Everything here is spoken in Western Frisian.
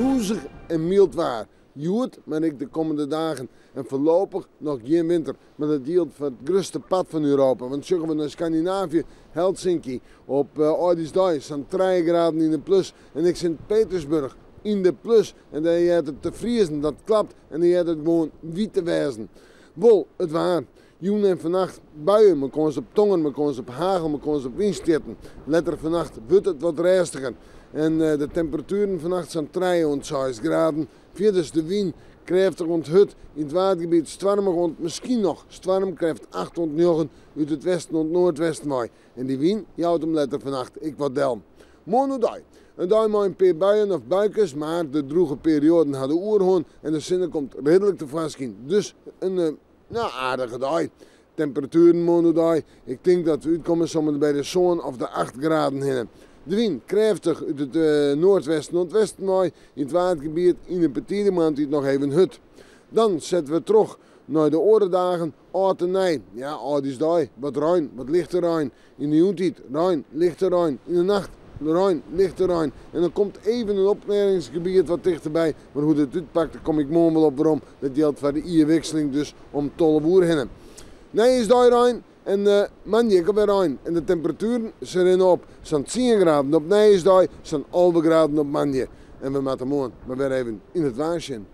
Rûzich en myld waar. Hjoed, mar ek de kommende dagen. En foarlopich noch gjin winter. Mar dat jildt foar it grutste part fan Europa. Want sjogge we nei Skandinavië, Helsinki op âldjiersdei sa'n trije graden yn de plus. En ek Sint-Petersburg yn de plus. En dêr heart it te friezen, dat klapt. En dêr heart it gewoan wiet te wêzen. Wol, it waar. Jûn en fannacht buien mei kâns op tonger, mei kâns op hagel, mei kâns op wynstjitten. Letter fannacht wurdt it wat rêstiger. En de temperatueren fannacht sa'n trije oant seis graden. Fierders de wyn krêftich oant hurd, yn it Waadgebiet stoarmich oant miskien noch stoarmkrêft acht oant njoggen út it westen oant noardwesten wei. En dy wyn jout him letter fannacht ek wat del. Moarn oerdei in dei mei in pear buien of buikes, mar de drûge perioaden ha de oerhân en de sinne komt ridlik tefoarskyn. Dus in no, aardige dei. Temperatueren moarn oerdei, ik tink dat we útkomme sommer by de sân of de acht graden hinne. De wyn krêftich út it noardwesten oant westen wei, yn it Waadgebiet yn de betide moarntiid noch even hurd. Dan sette we troch nei de oare dagen, âld en nij. Ja, âldjiersdei, wat rein, wat lichte rein. Yn de jûntiid, rein, lichte rein. Yn de nacht, rein, lichte rein. En dan komt even in opklearringsgebiet wat tichterby, mar hoe't it útpakt, dêr kom ik moarn wol op werom. Dat jildt foar de jierwikseling, dus om 12 oere hinne. Nijjiersdei rein en moandei ek alwer rein. En de temperatueren, se rinne op. Sa'n tsien graden op nijjiersdei, sa'n 11 graden op moandei. En we moatte moarn mar wer even yn it waar sjen.